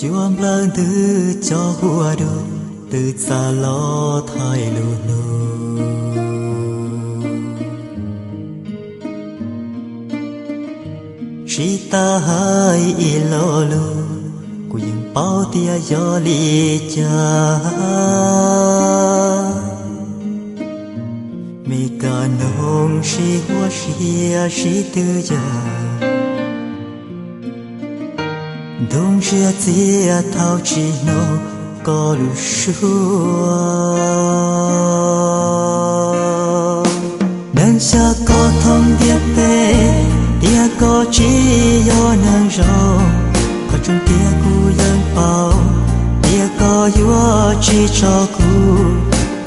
Yuav nplawg ntws cov huab dua, twb txav los thaij lub hlub. Tsis tas hais ib lo lus, kuv yeej paub tias yog li cas. Me kab noog sib huab siab sib twv yam, ntuj ntsia txias thaum tsis hnov koj lub suab. Neeg xya koj thooj ntiaj teb, tias koj tsis yog neeg zoo. Qhov tseeb tiag kuv yeej paub, tias koj yuav tsis tso kuv.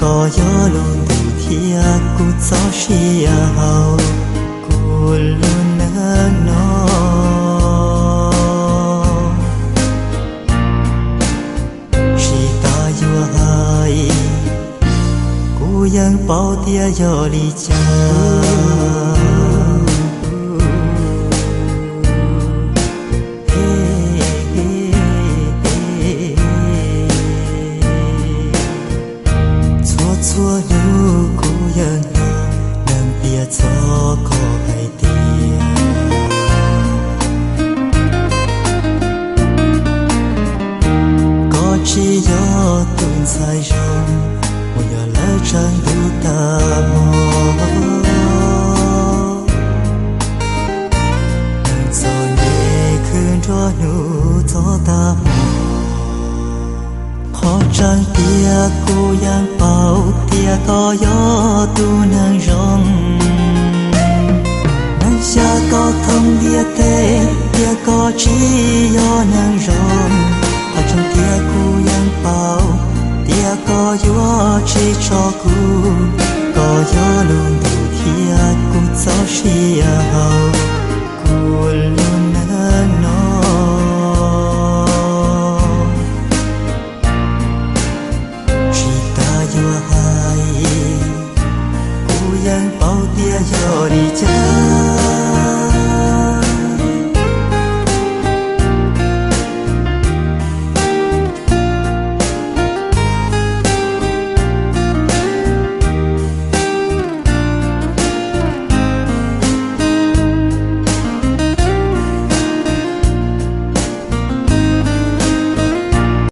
Koj yog lub ntuj thiab kuv txoj sia hauv kuv lub neej no. Tsis tas yuav hais, kuv yeej paub tias yog li cas. Txhua txhua hnub kuv yeej hnov neeg piav txog koj hais tias koj tsis yog tus ntxhais zoo, uas yog lawv tsawg ntuj tag hmo. Neeg txom nyem khwv nruab hnub txog tag hmo. Qhov tseeb tiag kuv yeej paub tias koj yog tus neeg zoo. Neeg xya koj thooj ntiaj teb, tias koj tsis yog neeg zoo.